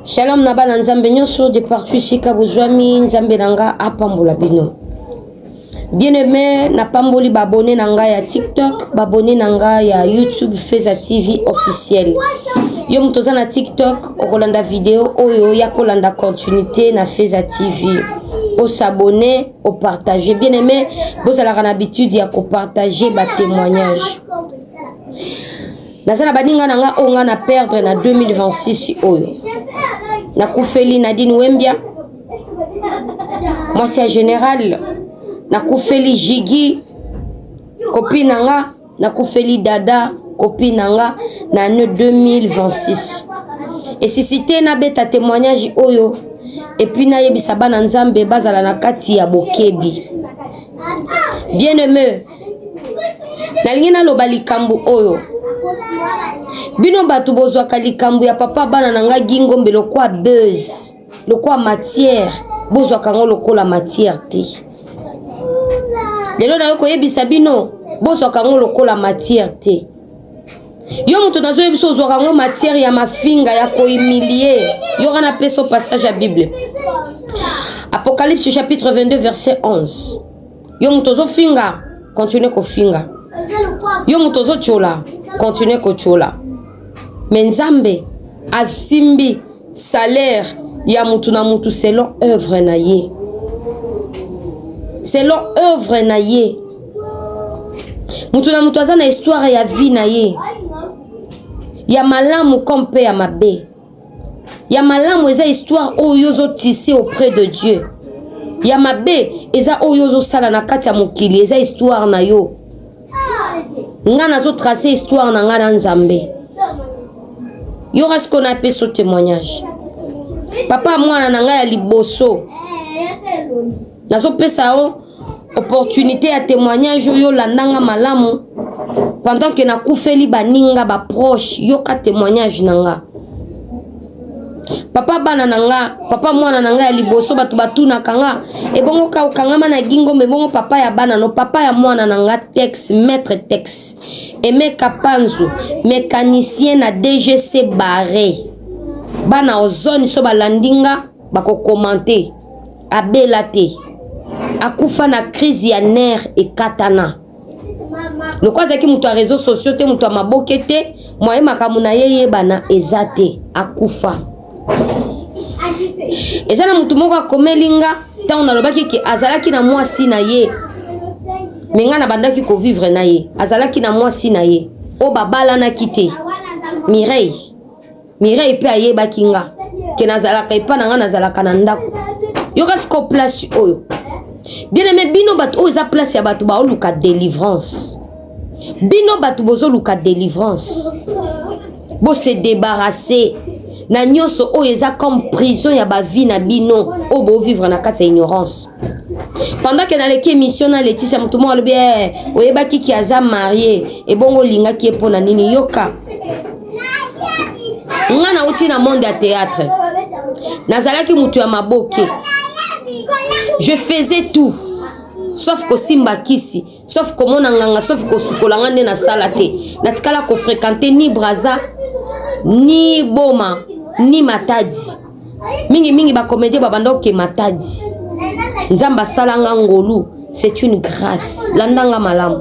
Shalom na bana Nzambe nyonso de partout esika bozwami, Nzambe na nga apambola bino. Bien aimé, napamboli ba abonné na nga ya TikTok, ba abonné na nga ya YouTube Feza TV officiel. Yo moto oza na TikTok, okolanda video oyo ya kolanda continuité na Feza TV. O s'abonner, o partager. Bien aimé, bozalaka na habitude ya ko partager ba témoignages. Naza na baninga na nga oyo nga na perdre na 2026 oyo. Nakufeli Nadine Wembia, mwasi ya général. Nakufeli Jigi, copine na nga. Nakufeli Dada, copine na nga na année 2026. Esisi te nabeta témoignage oyo et puis nayebisa bana Nzambe bazala na kati ya bokebi. Bien aimé, nalingi naloba likambo oyo. Bino bato bozwaka likambo ya papa bana na nga Gingombe lokwa buzz, lokwa matière, bozwaka yango lokola matière te. Lelo nayo koyebisa bino bozwaka yango lokola matière te. Yo moto nazoyebisa ozwaka yango matière ya mafinga ya kohumilie. Yo wana peso passage ya Bible. Apocalypse chapitre 22 verset 11. Yo moto ozofinga, continue kofinga. Yo moto ozotiola, continue kotiola. Mais Nzambe asimbi salaire ya mutu na mutu selon œuvre na ye. Selon œuvre na ye. Mutu na mutu aza na histoire ya vie na ye. Ya malamu comme pe ya mabe. Ya malamu eza histoire oyo ozotisse auprès de Dieu. Ya mabe eza oyo ozosala na kati ya mokili, eza histoire na yo. Nga nazo tracer histoire na nga na Nzambe. Yo rasiko na peso témoignage. Papa mwana na nga ya liboso. Nazopesa yo opportunité ya témoignage oyo landanga malamu pendant que nakufeli baninga ba proche, yoka témoignage na nga. Papa bana na nga, papa mwana na nga ya liboso, bato batunaka nga ebongo ka okangama na Gingombe, ebongo papa ya bana no, papa ya mwana na nga Tex, maître Tex Emeka Panzu, mécanicien na DGC Barré. Bana ozone so balandi nga bakokomante, abela te, akufa na crise ya nerf ekatana. Lokola azalaki moto ya réseaux sociaux te, moto ya maboke te, moye makambo na ye yebana eza te, akufa. Eza na motu moko akomeli nga ntango nalobaki ke azalaki na mwasi na ye, me nga nabandaki kovivre na ye, azalaki na mwasi na ye oyo babalanaki te, Mireille. Mireille mpe ayebaki nga ke nazalaka epa na nga, nazalaka na ndako. Yoka siko place oyo, bien aimé, bino bato oyo eza place ya bato baoluka délivrance. Bino bato bozoluka délivrance, bose débarrasser na nyonso oyo eza comme prison ya bavie na bino oyo bovivre na kati ya ignorance. Pendant que naleki émission na Laetitia, moto moko alobi oyebaki ki aza marié, ebongo olingaki ye mpo na nini? Yoka nga, nauti na monde ya théâtre, nazalaki moto ya maboke, je faisais tout sauf kosimba kisi, sauf komona nganga, sauf kosukola nga nde nasala te. Natikala kofréquente ni Braza, ni Boma, ni Matadi. Mingimingi bacomédien babanda oke Matadi. Nzambe asalanga ngolu, c'est une grâce. Landanga malamu.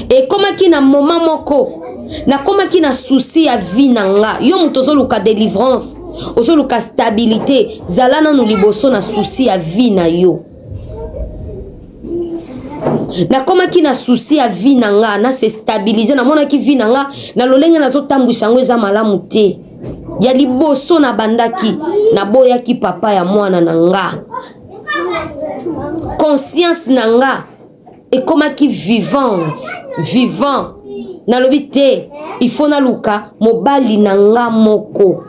Ekomaki na moment moko nakomaki na souci ya vie na nga. Yo moto ozoluka délivrance, ozoluka stabilité, zala nanu liboso na souci ya vie na yo. Nakomaki na souci ya vie na nga, na se stabiliser. Namonaki vie na nga na lolenge nazotambwisa yango eza malamu te. Ya liboso nabandaki, naboyaki papa ya mwana na nga. Conscience na nga ekomaki vivante, vivant. Nalobi te, il faut naluka mobali na nga moko.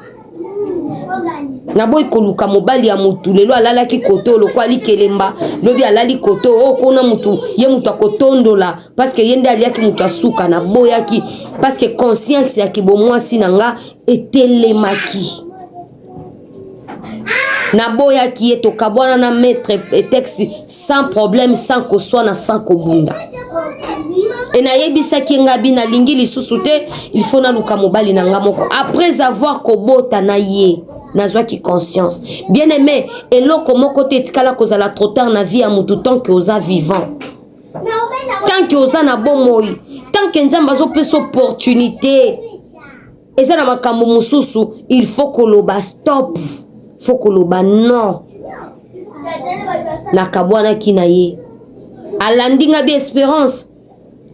Naboyi koluka mobali ya mutu. Lelo alalaki kote oyo lokwa likelemba, lobi alali kote oyo kuna mutu ye mutu akotondola parce que ye nde aliaki mutu asuka. Naboyaki parce que conscience ya kibomwasi na nga etelemaki. Naboyaki ye, tokabwana na maître Tex sans problème, sans koswana, sans kobunda. E nayebisaki nga bi nalingi lisusu te, il faut naluka mobali na nga moko. Après avoir kobota na ye, nazwaki conscience. Bien aimé, eloko moko te etikala kozala trop tard na vie ya mutu tant que oza vivant, tant que oza na bomoi, tant que Nzambe azopesa opportunité. Eza na makambo mosusu, il faut koloba stop, faut koloba non. Nakabwanaki na ye, alandi nga bi Espérance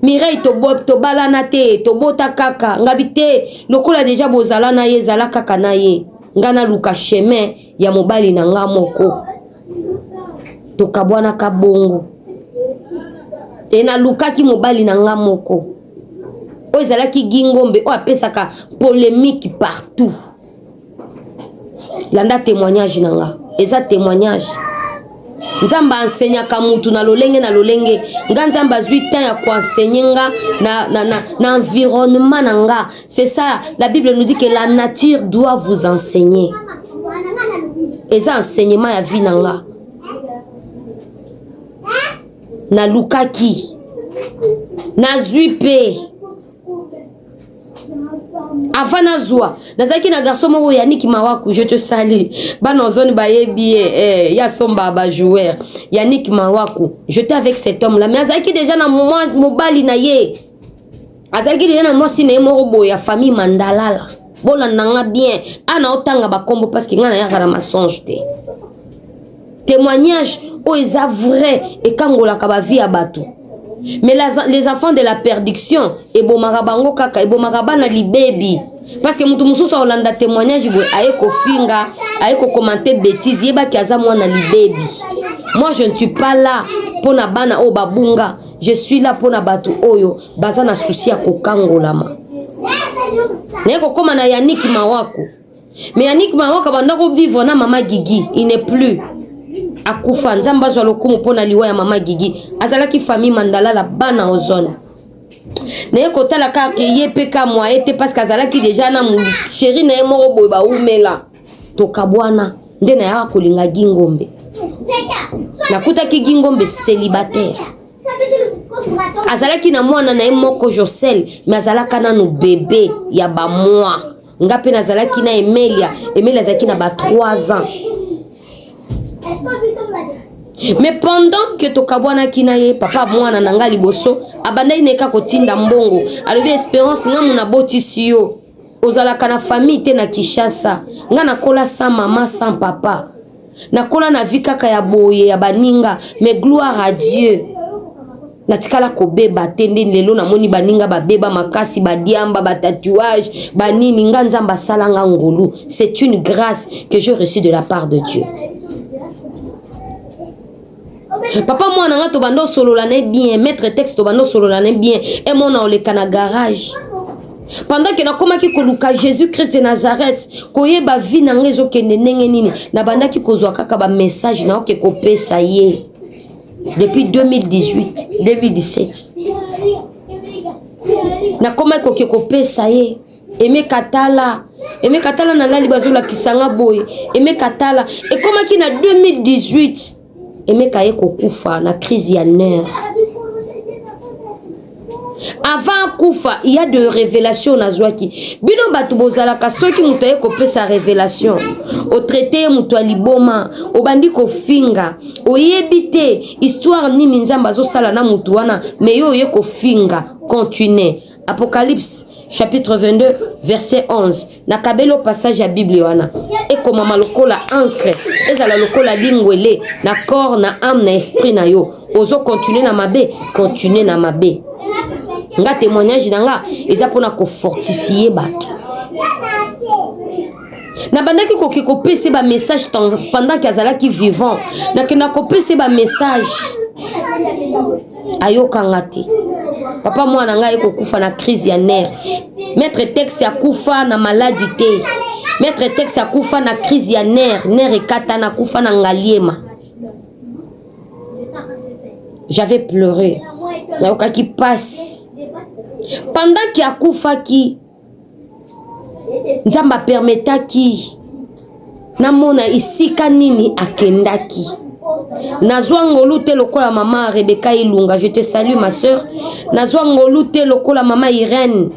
Mireille, tobalana te, tobota kaka. Ngabi te, lokola deja bozala na ye, ezala kaka na ye. Nga naluka chemin ya mobali na nga moko. Tokabwanaka bongo e nalukaki mobali na nga moko oyo ezalaki Gingombe, oyo apesaka polémique partout. Landa témoignage na nga, eza témoignage. Nzambe anseignaka mutu na lolenge na lolenge. Nga Nzambe azwi temps ya koenseigner nga na environnement na nga. C'est ça, la Bible nous dit que la nature doit vous enseigner. Eza enseignement ya vie na nga. Nalukaki, nazwi mpe. Avant nazwa, nazalaki na garçon moko, Yannick Mawaku, je te salue. Bana ozoni bayebi ye, ya somba bajoueur Yannick Mawaku. J'étais avec cet homme là, mais azalaki déjà na mwasi, mobali na ye azalaki déjà na mwasi na ye moko boye ya famille Mandalala. Bolanda nga bien, ana otanga bakombo parce que nga nayaka na mensonge te. Témoignage oyo eza vrai, ekangolaka bavie ya bato. Mais les enfants de la perdition, ebomaka bango kaka, ebomaka bana libebi, parce que moto mosusu akolanda témoignage boye, aye kofinga, aye kocommenter bêtise, yebaki aza mwana libebi. Moi, je ne suis pas là mpona bana oyo babunga, je suis là mpona bato oyo baza na souci ya kokangolama. Naye kokóma na Yannick Mawako. Mais Yannick Mawako abanda kovivre na mama Gigi, il n'est plus, akufa. Nzambe azwa lokumu mpo na liwa ya mama Gigi. Azalaki famille Mandalala, bana Ozone. Naye kotala kaka ye mpe ka mwaye te, parce que azalaki deja na chéri na ye moko boye, baumela. Tokabwana nde nayaka kolinga Gingombe. Nakutaki Gingombe célibataire, azalaki na mwana na ye moko Josel, mais azalaka nanu bebe ya bamwa. Nga mpe nazalaki na Emelia. Emelia azalaki na ba 3 ans. Mais pendant que tokabwanaki na ye, papa mwana na nga liboso abandaki na ye kaka kotinda mbongo. Alobi: "Espérance, nga mu nabotisi yo, ozalaka na famille te na Kinshasa. Nga nakola sans mama, sans papa, nakola na vie kaka ya boye ya baninga, mais gloire à Dieu, natikala kobeba te. Nde lelo namoni baninga babeba makasi, badiamba, batatouage, banini. Nga Nzambe asalanga ngolu, c'est une grâce que j'ai reçue de la part de Dieu." Papa mwana nga, tobanda osolola na ye bien. Maître Tex, tobanda osolola na ye bien. Emona oleka na garage pendant que nakomaki koluka Jésus Christ de Nazareth, koyeba vie na nga ezokende ndenge nini. Nabandaki kozwa kaka bamessage, naoke kopesa ye depuis 2018, 2017. Nakomaki koke kopesa ye. Emeka tala, emeka tala, nalali, bazolakisa nga boye, emeka tala. Ekomaki na 2018, emeka ye kokufa na crise ya nerf. Avant akufa, il y a de révélation nazwaki. Bino bato bozalaka, soki moto aye kopesa révélation, otraite ye moto ya liboma, obandi kofinga. Oyebi te histoire nini Nzambe azosala na motu wana, mais yo oye kofinga. Continue. Apocalypse chapitre 22 verset 11, nakabeli o passage ya Bible wana, ekomama lokola encre, ezala lokola lingwele na corps, na âme, na esprit na yo. Ozocontinue na mabe, continue na mabe. Nga témoignage na nga eza mpona kofortifie bato. Nabandaki koke kopesa bamessage pendant que azalaki vivant. Nakenda kopesa bamessage, ayokanga te. Papa mwana ngai aye na crise ya nerf. Maître Tex akufa na maladie te, maître Tex akufa na crise ya nerf, nerf ekatana, akufa na Ngaliema. J'avais pleuré, nayokaki pasi. Pendant que akufaki, Nzambe apermetaki Namona esika nini akendaki. Nazwa ngolu te lokola mama Rebecca Ilunga, je te salue ma sœur. Nazwa ngolu te lokola mama Irène.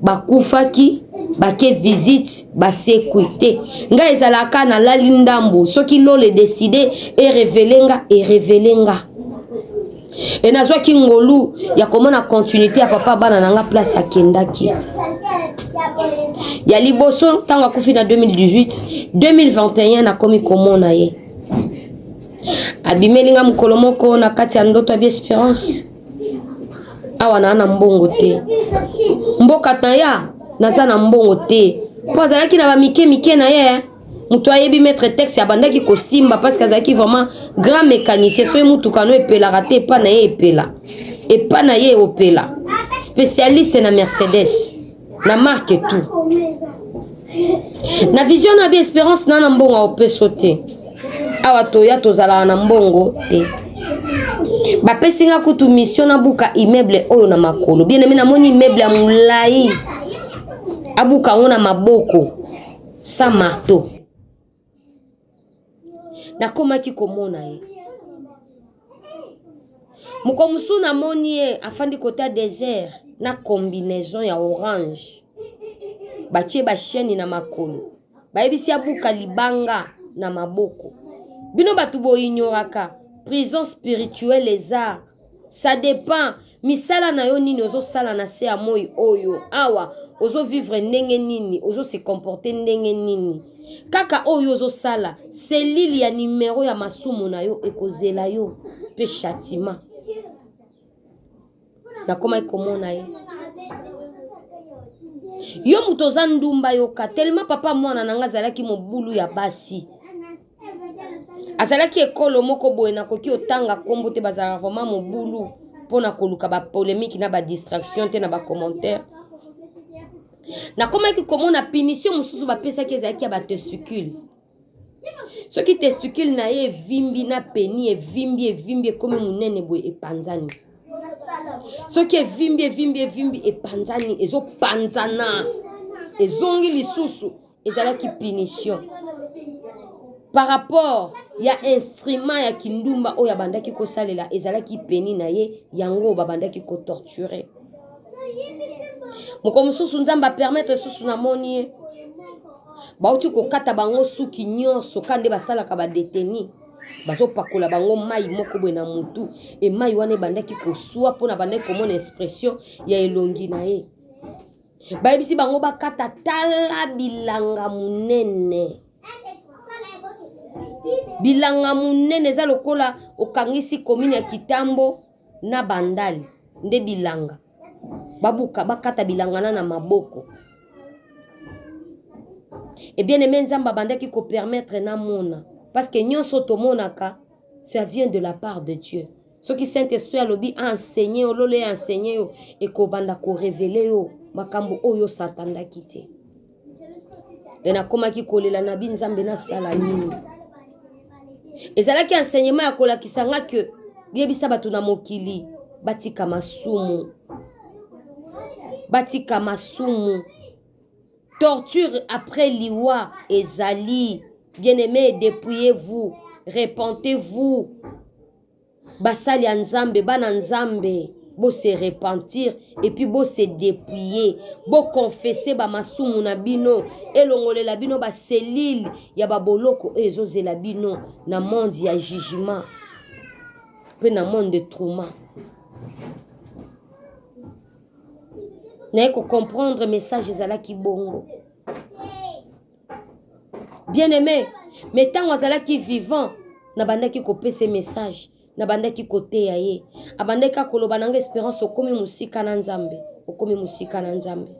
Bakufaki bake visite basekwi te. Nga ezalaka nalali ndambo, soki lola edeside erevele nga, erevele nga. E nazwaki ngolu ya komona continuité ya papa bana na nga place akendaki. Ya liboso ntango akufi na 2018, 2021 nakomi komona ye. Abimeli nga mokolo moko na kati ya ndoto abi Esperance, awa naa na mbongo te, mboka na ya naza na mbongo te, mpo azalaki na bamike mike na ye. Moto ayebi maître texte abandaki kosimba parce que azalaki vraiment grand mécanicien. Soki motuka no epelaka te, epa na ye epela, epa na ye opela, spécialiste na Mercedes na marque tout. Na vision na bi Espérance, na na mbongo opeso te, awa toya tozalaka na mbongo te, bapesi nga kutu mission nabuka immeuble oyo na makolo. Bien aimé, namoni immeuble ya molai, abuka yango na maboko sans marteau. Nakomaki komona ye moko mosusu, namoni ye afandi kota désert na combinaison ya orange, batie bachaîne na makolo, bayebisi abuka libanga na maboko. Bino bato boignoraka prison spirituelle eza, ça dépend misala na yo nini ozosala na se ya moi oyo. Awa ozovivre ndenge nini, ozose comporter ndenge nini, kaka oyo ozosala selile ya nimero ya masumu na yo ekozela yo mpe châtiment. Nakomaki komona ye, yo moto oza ndumba, yoka tellement papa mwana na nga azalaki mobulu ya basi, azalaki ekolo moko boye, nakoki otanga nkombo te, bazalaka vraiment mobulu mpona koluka bapolémique na badistraction te na bacommentaire. Nakomaki komona punition mosusu bapesaki, ezalaki ya batesticule. Soki testicule na ye evimbi na peni, evimbi, evimbi, ekomi monene boye, epanzani. Soki evimbi, evimbi, evimbi, epanzani, ezopanzana, ezongi lisusu, ezalaki punition par rapport ya instrument ya kindumba oyo abandaki kosalela, ezalaki peni na ye, yango babandaki kotorture. Moko mosusu Nzambe apermettre susu, namoni ye bauti kokata bango suki nyonso, ka nde basalaka badeteni, bazopakola bango mai moko boye na mutu, e mai wana ebandaki koswa mpona bandaki komona expression ya elongi na ye. Bayebisi bango bakata, tala bilanga monene, bilanga monene eza lokola okangisi komini ya Kitambo na Bandali nde bilanga babuka, bakata bilanga na maboko. E bien aimé, Nzambe abandaki kopermettre namona parce que nyonso tomonaka, ça vient de la part de Dieu. Soki Saint Esprit alobi aenseigner yo, lolo enseigner yo, ekobanda korévéler yo makambo oyo osatandaki te. E nakomaki kolela na bi Nzambe, nasala nini? Ezalaki enseignement ya kolakisa nga ke yebisa bato na mokili batika masumu, batika masumu. Torture après liwa ezali. Bien-aimé, dépouillez-vous, repentez-vous. Basali ya Nzambe, bana Nzambe, bose repentir et puis bose dépouiller, boconfesser bamasumu na bino, elongolela bino baselile ya baboloko oyo ezozela bino na monde ya jugement mpe na monde de trauma. Naye kocomprendre message ezalaki bongo, bien aimé. Mais ntango azalaki vivant, nabandaki kopesa message, nabandaki koteya ye, abandaki kaka koloba nanga: "Espérance, okomi mosika na Nzambe, okomi mosika na Nzambe."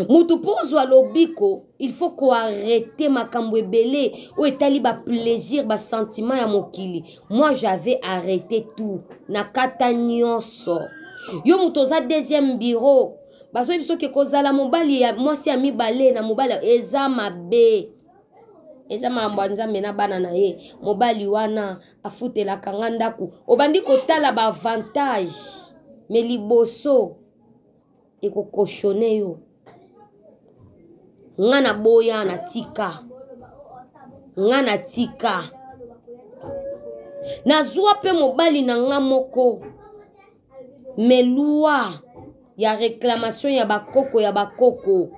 Mutu mpo ozwa lobiko, il faut koarrêter makambo ebele oyo etali baplaisir, basentiment ya mokili. Moi, j'avais arrêté tout, nakata nyonso. Yo moto oza deuxième bureau, bazoyebi soki kozala mobali ya mwasi ya mibale na mobali eza mabe, eza makambo ya Nzambe na bana na ye. Mobali wana afutelaka nga ndako, obandi kotala baavantage, me liboso ekokoshone yo. Nga na boya na tika. Nga na tika. Nazwa pe mobali na nga moko. Mais loi ya reclamation ya bakoko ya bakoko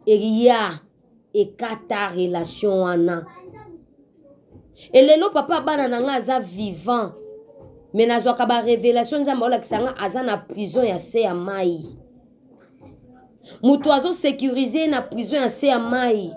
eya ekata relation wana. Elelo papa bana na nga aza vivant. Mais nazwaka ba revelation Nzambe aolakisa nga aza na prison ya se ya mayi. Moto azo securiser ye na prison ya se ya mayi.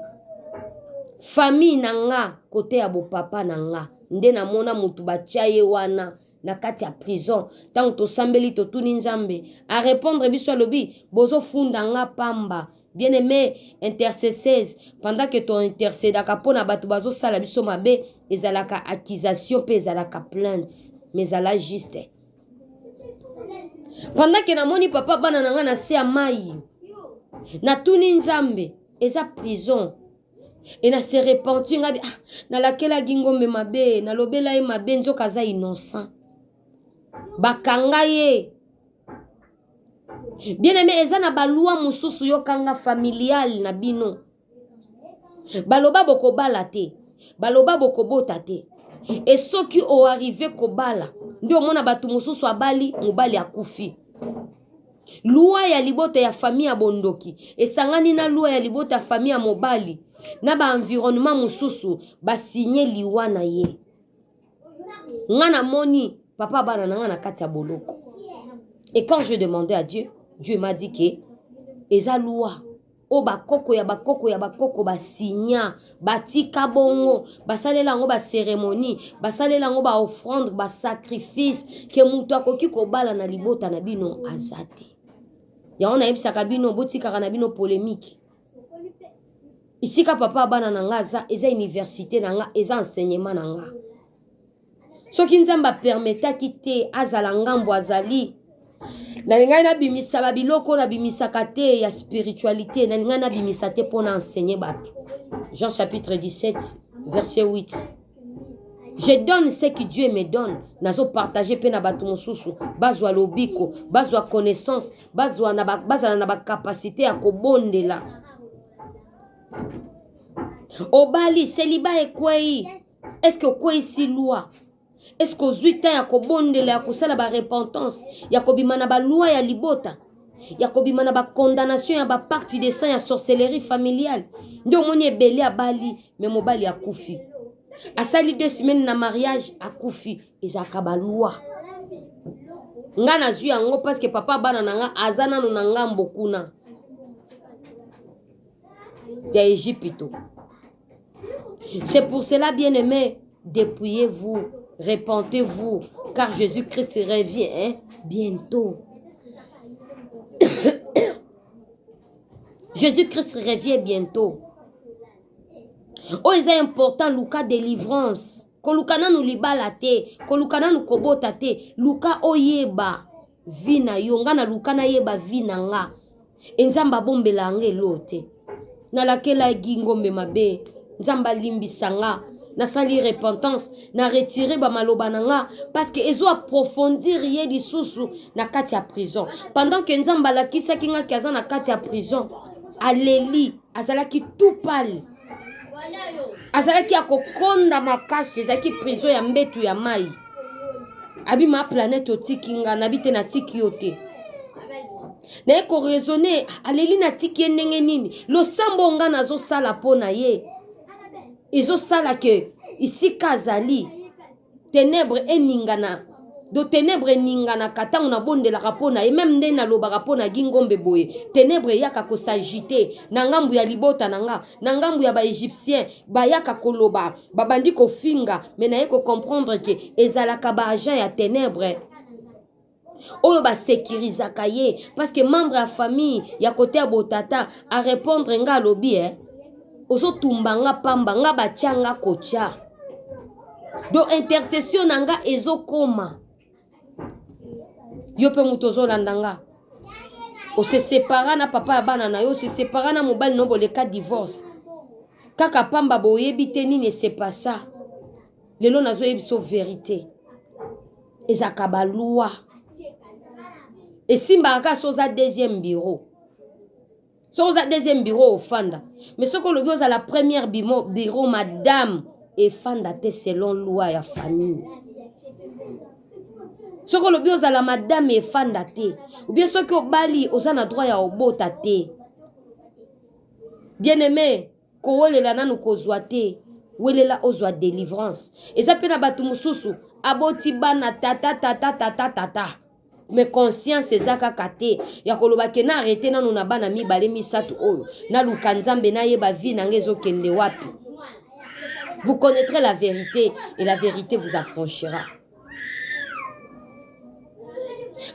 Famille na nga kote ya bopapa na nga nde namona moto batia ye wana na kati ya prison. Ntango tosambeli totuni Nzambe a répondre biso, alobi bozofunda nga pamba. Bien aimé intercesseuse, pendant que to intercedaka mpo na bato bazosala biso mabe, ezalaka accusation mpe ezalaka plainte, mais ezala juste. Pendant que namoni papa bana na nga na se ya mayi, natuni Nzambe, eza prison. E na se repenti nga bi, ah, nalakelaki ngombe mabe, nalobela ye mabe, nzoka aza innocent. Bakanga ye. Bien aimé, eza na ba loi mosusu yokanga familiale na bino. Baloba bokobala te, baloba bokobota te. E soki o arrive kobala, nde omona bato mosusu abali, mobali akufi. Loi ya libota ya famille ya bondoki esangani na loi ya libota ya famille ya mobali na ba environnement mosusu basigne liwa na ye. Nga namoni papa bana na nga na kati ya boloko. Et quand je demandais à Dieu, Dieu m'a dit que eza loi oyo bakoko ya bakoko ya bakoko basigna, batika bongo, basalela yango ba cérémonie, basalela yango ba offrande, ba sacrifice, ke moto akoki kobala na libota na bino aza te. Yango nayebisaka bino, botikaka na bino polémique. Isika papa bana na nga aza, eza université na nga, eza enseignement na nga. Soki Nzambe apermetaki te azala ngambo azali, nalingaki nabimisa ba biloko nabimisaka te ya spiritualité, nalingaki nabimisa te mpo na enseigner bato. Jean chapitre 17 verset 8. Je donne ce que Dieu me donne. Nazo partager pe na bato mosusu, bazwa lobiko, bazwa connaissance, bazwa na ba, bazala na ba capacité ya kobondela. Obali seliba ekwei. Est-ce que okweyisi loi? Est-ce que ozwi temps ya kobondela, ya kosala ba repentance, ya kobima na ba loi ya libota, ya kobima na ba condamnation ya ba pacte de sang ya sorcellerie familiale? Nde omoni ebele abali, mais mobali akufi. Asali 2 semaines na mariage, akufi. Ezalaka ba loi. Nga nazwi yango parce que papa bana na nga aza nanu na ngambo kuna ya Egypto. C'est pour cela, bien-aimés, dépouillez-vous, répentez-vous, car Jésus-Christ revient, hein, bientôt. Jésus-Christ revient bientôt. Oh, c'est important, luka délivrance. Koluka nanu libala te, koluka nanu kobota te, luka oyeba vie na yo. Nga na luka nayeba vie na nga. E Nzambe abombela nga elo te. Nalakelaki ngombe mabe, Nzambe alimbisa nga. Nasali repentance, na retirer ba maloba na nga parce que ezo approfondir ye lisusu na kati ya prison. Pendant que Nzambe alakisaki nga ki aza na kati ya prison, aleli, azalaki tout pâle. Azalaki ya kokonda makasi, ezalaki prison ya mbetu ya mai. Abi ma planète otiki nga, nabi te natiki yo te. Naye ko raisonner, aleli natiki ye ndenge nini? Losambo nga nazosala mpo na ye ezosala ke isika azali ténèbre eningana. Do ténèbre eninganaka ntango nabondelaka mpo na ye, meme nde nalobaka mpo na Gingombe boye, ténèbre eyaka kosagite na ngambu ya libota na nga, na ngambu ya ba-égyptien, bayaka koloba, babandi kofinga, mais naye kocomprendre ke ezalaka ba agent ya ténèbre oyo basecurisaka ye, parce que membre ya famille ya kote ya botata a répondre nga alobi, ozotumba nga pamba, nga batia nga kotia. Do intercession na nga ezokoma. Yo pe moto ozolanda nga, ose separa na papa ya bana na yo, ose separa na mobali na yo, boleka divorce kaka pamba, boyebi te nini esepasa. Lelo nazoyebi so vérité, ezalaka ba loi esimbaka kaka so oza deuxième bureau. Soki oza deuxième bureau ofanda, mais soki olobi ozala première bureau, madame, efanda te selon loi ya famille. Soki olobi ozala madame, efanda te. Ou bien soki obali, oza na droit ya obota te. Bien aimé, kowelela nanu kozwa te, welela ozwa délivrance. Eza mpe na bato mosusu aboti bana tata tata tata tata, mais conscience eza kaka te ya koloba ke na arrêter nanu na bana mibale misato oyo, naluka Nzambe, nayeba vie na ngai ezokende wapi. Vous connaîtrez la vérité et la vérité vous affranchira.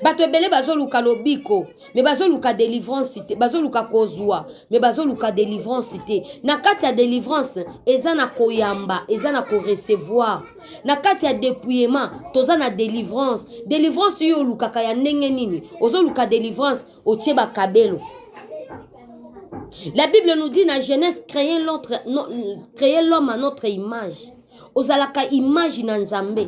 Bato ebele bazoluka lobiko, mais bazoluka délivrance te. Bazoluka kozwa, mais bazoluka délivrance te. Na kati ya délivrance eza na koyamba, eza na korecevoir. Na kati ya dépouillement toza na délivrance. Délivrance oyo olukaka ya ndenge nini? Ozoluka délivrance, otie bakabelo. La Bible nous dit na Genèse: créer l'autre, créer l'homme à notre image. Ozalaka image na Nzambe.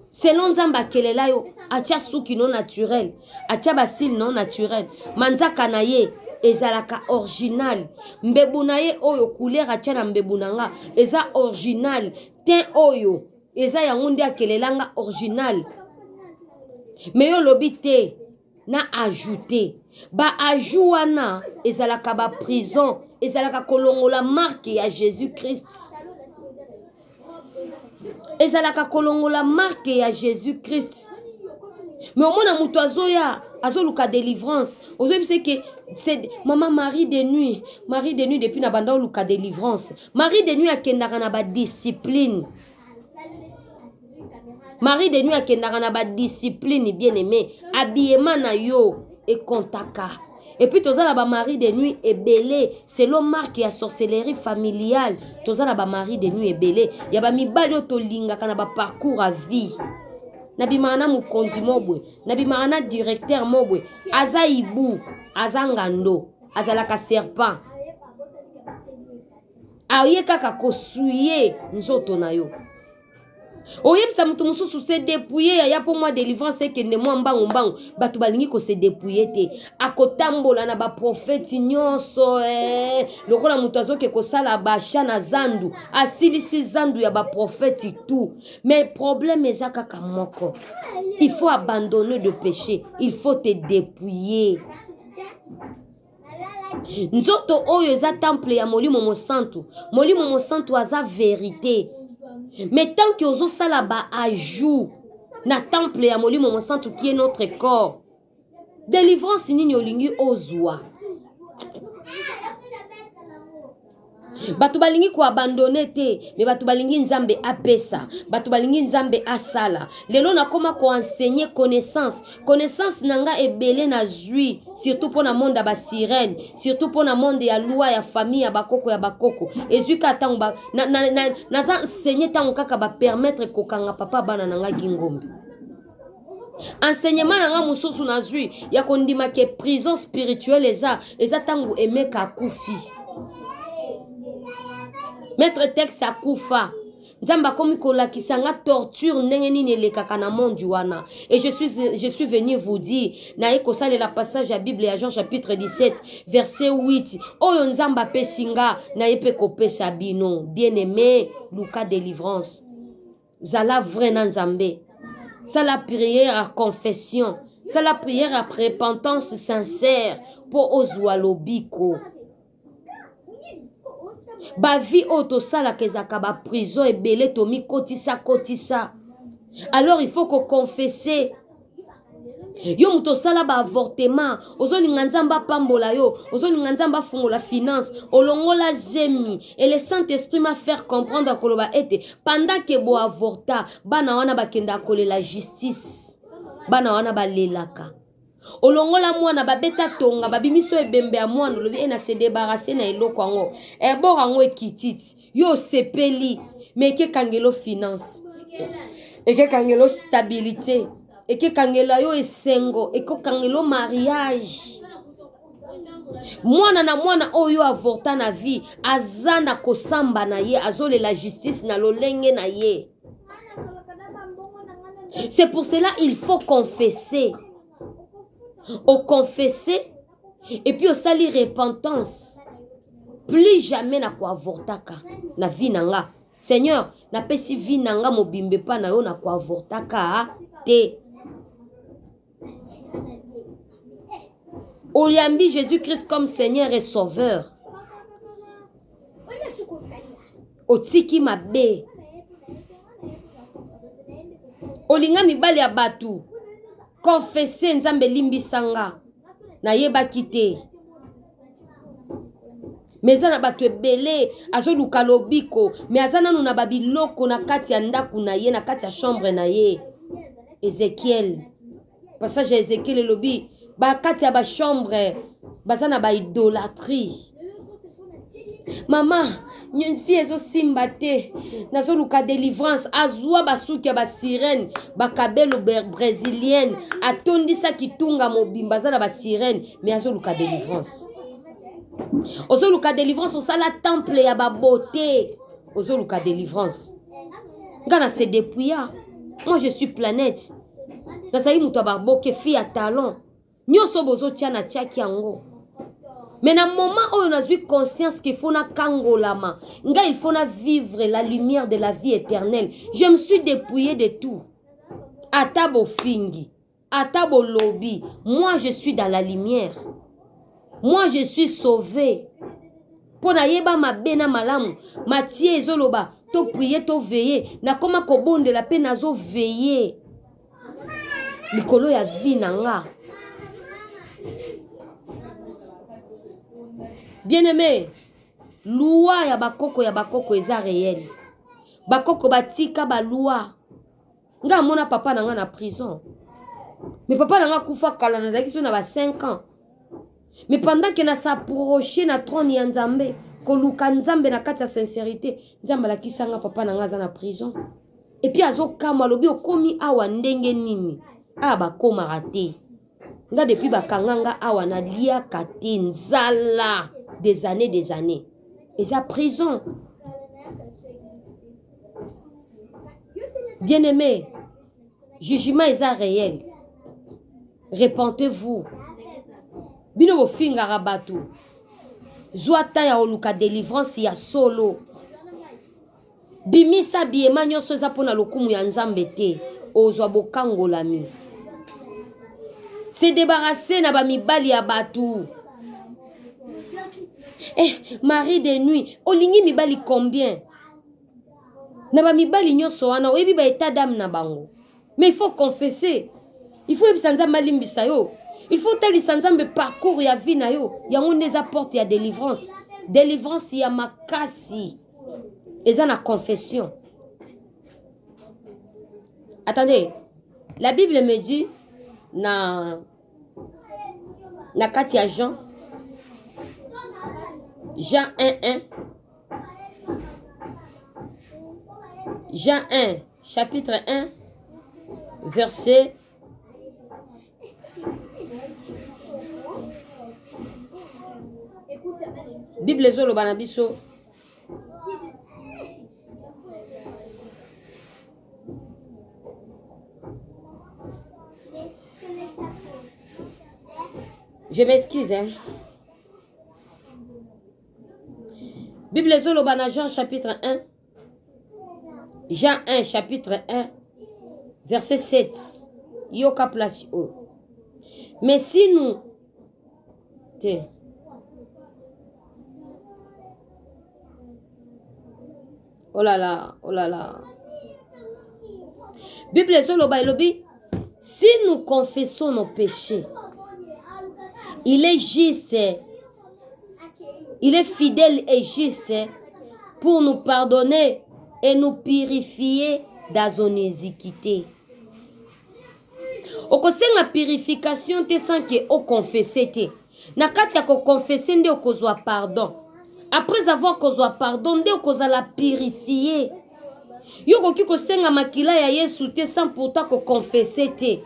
Selon Nzambe akelela yo, atia suki non naturel, atia bacils non naturel, manzaka na ye ezalaka original, mbebu na ye oyo couleur atia na mbebu na nga eza original te, oyo eza yango nde akelelanga original. Mais yo olobi te na ajoute baajout wana, ezalaka baprison, ezalaka kolongola marque ya Jésus Christ, ezalaka kolongola marque ya Jésus Christ. Mais omona moto azoya, azoluka délivrance, ozoyebisa ke c'est mama mari de nuit, mari de nuit. Depuis na banda oluka délivrance, mari de nuit akendaka na badiscipline, mari de nuit akendaka na badiscipline. Bien aimé, habillement na yo ekontaka. Et puis toza na bamari de nuit ebele selon marque ya sorcellerie familiale. Toza na bamari de nuit ebele ya bamibali oyo tolingaka na baparcours ya vie. Nabimaka na mokonzi mobwe, nabimaka na directeur mobwe, aza ibu, aza ngando, azalaka serpent, aye kaka kosuye nzoto na yo. Oyebisa moto mosusu se dépouille, yaya, mpo mwa délivrance ekende mwa mbangu mbangu. Bato balingi kose dépouiller te. Akotambola na baprofeti nyonso, lokola moto azoke kosala basha na zandu, asilisi zandu ya baprofeti tout. Mais problème eza kaka moko: il faut abandonner de péché, il faut te dépouiller. Nzoto oyo eza temple ya Molimo Mosantu. Molimo Mosantu aza vérité. Mais tant que ozosala baajout na temple ya Molimo Mosantu qui est notre corps, délivrance nini olingi ozwa? Bato balingi koabandonner te, mais bato balingi Nzambe apesa, bato balingi Nzambe asala. Lelo nakóma koenseigner connaissance. Connaissance na nga ebele nazwi surtout mpo na monde ya basirène, surtout mpo na monde ya loi ya famille, ya bakoko, ya bakoko. Ezwi kaka ntango naza enseigner, ntango kaka bapermettre kokanga papa bana na ngai Gingombe. Enseignement na nga mosusu nazwi ya kondima ke prison spirituelle eza ntango Emeka akufi, maître Texte akufa, Nzambe akomi kolakisa nga torture ndenge nini elekaka na monde wana. Et je suis venu vous dire, naye kosalela passage ya Bible ya Jean chapitre 17 verset 8 oyo Nzambe apesi nga, naye mpe kopesa bino. Bien aimé, luka délivrance, zala vrai na Nzambe, sala prière ya confession, sala prière ya repentance sincère mpo ozwa lobiko. Bavie oyo tosalaka ezalaka baprison ebele tomikotisa kotisa. Alors il faut koconfesser. Yo moto osala baavortement, ozolinga Nzambe apambola yo, ozolinga Nzambe afungola finance, olongola zemi. Et le Saint Esprit m'a faire comprendre, koloba ete pendant ke boavorta, bana wana bakendaka kolela justice, bana wana balelaka. Olongola mwana, babeta tonga, babimiso ebembe ya mwana, olobi e na se débarrasse na eloko yango, ebor yango ekititi. Yo osepeli, mais ekekangelo finance, ekekangelo stabilité, ekekangela yo esengo, ekokangelo mariage. Mwana na mwana oyo avorta na vie aza na kosamba na ye, azolela justice na lolenge na ye. C'est pour cela il faut confesser, oconfesser. Et puis osali repentance, plus jamais na koavortaka na vie na nga. Seigneur, napesi vie na nga mobimba epa na yo, na koavortaka te. Oyambi Jésus Christ comme Seigneur et Sauveur, otiki mabe, olinga mibali ya bato, confesse: Nzambe, elimbisa nga, nayebaki te. Mais eza na bato ebele azoluka lobiko, mais aza nanu na babiloko na kati ya ndako na ye, na kati ya chambre na ye. Ezekiel, passage ya Ezekiel elobi bakati ya bachambre baza na baidolâtrie. Mama, vie ezosimba te, nazoluka délivrance. Azwa basuki ya basirène, bakabelo brésilienne, atondisa kitunga mobimba, aza na basirène, mais azoluka délivrance. Ozoluka délivrance, osala temple ya babeauté, ozoluka délivrance. Nga na se dépouilla, moi je suis planète, nazali moto ya baboke, fille ya talon, nyonso bozotia natiaki yango. Mais na moment oyo nazwi conscience qu'il faut nakangolama ngai, il faut na vivre la lumière de la vie éternelle, je me suis dépouillé de tout. Ata bofingi, ata bolobi, moi je suis dans la lumière, moi je suis sauvé, mpo nayeba mabe na malamu. Matie ezoloba toprier, toveiller. Nakóma kobondela mpe nazoveiller likolo ya vie na nga. Bien aimé, loi ya bakoko, ya bakoko eza réel. Bakoko batika baloi. Nga amona papa na nga na prison, mais papa na nga akufa kala, nazalaki so na ba 5 ans. Mais pendant que na s'approche na trône ya Nzambe, koluka Nzambe na kati ya sincérité, Nzambe alakisanga papa na nga aza na prison. Et puis azokamwa, alobi: "Okomi awa ndenge nini? Awa bakomaka te." Nga depuis bakanga nga awa, naliaka te, nzala des années, des années, eza prison. Bien aimé, jugement eza réel, repentez-vous. Bino bofingaka bato, zwa ta ya koluka délivrance ya solo, bimisa biyema nyonso eza mpona lokumu ya Nzambe te, ozwa bokangolami. Se débarrasse na bamibali ya bato. Mari de nuit, olingi mibali combien? Na bamibali nyonso wana, oyebi baétat d'âme na bango. Mais il faut confesser, il faut yebisa Nzambe alimbisa yo, il faut otalisa Nzambe parcours ya vie na yo. Yango nde eza porte ya délivrance. Délivrance ya makasi eza na confession. Attendez, la Bible me dit na kati ya Jean, Jean 1 1, Jean 1, chapitre 1, verset. Bible ezoloba na biso. Je m'excuse, hein. Bible ezoloba na Jean chapitre 1, Jean 1, chapitre 1, verset 7. Yoka place oyo. Mais si nous te. Oh là là, oh là là. Bible ezoloba, elobi: si nous confessons nos péchés, il est juste, il est fidèle et juste pour nous pardonner et nous purifier dans nos iniquités. Okosenga purification te sans que oconfesse te. Na kati ya koconfesser nde okozwa pardon. Après avoir kozwa pardon nde okozala purifié. Yo okoki kosenga makila ya Yesu te sans pourtant koconfesser te.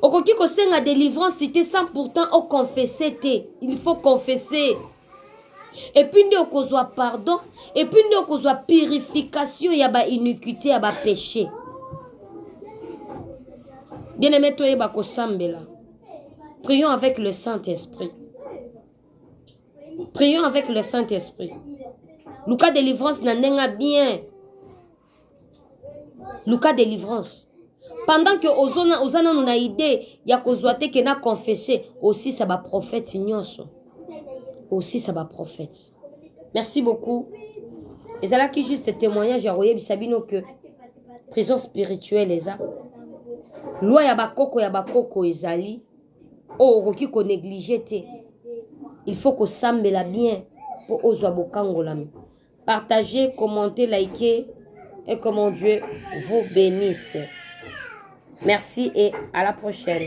Okoki kosenga délivrance te sans pourtant oconfesser te. Il faut confesser et puis nde okozwa pardon, et puis nde okozwa purification ya bainiquité, ya bapéché. Bien aimé, toyeba kosambela. Prions avec le Saint-Esprit. Prions avec le Saint-Esprit. Luka délivrance na ndenge bien. Luka délivrance. Pendant que ozona oza nanu na idée ya kozwa te ke na confesser osisa ba prophète nyonso. Osisa ba prophète. Merci beaucoup. Ezalaki juste témoignage ya koyebisa bino que prison spirituelle eza loi ya bakoko ya bakoko ezali oyo okoki konéglige te. Il faut kosambela bien mpo ozwa bokangolami. Partagez, commentez, likez et que mon Dieu vous bénisse. Merci et à la prochaine.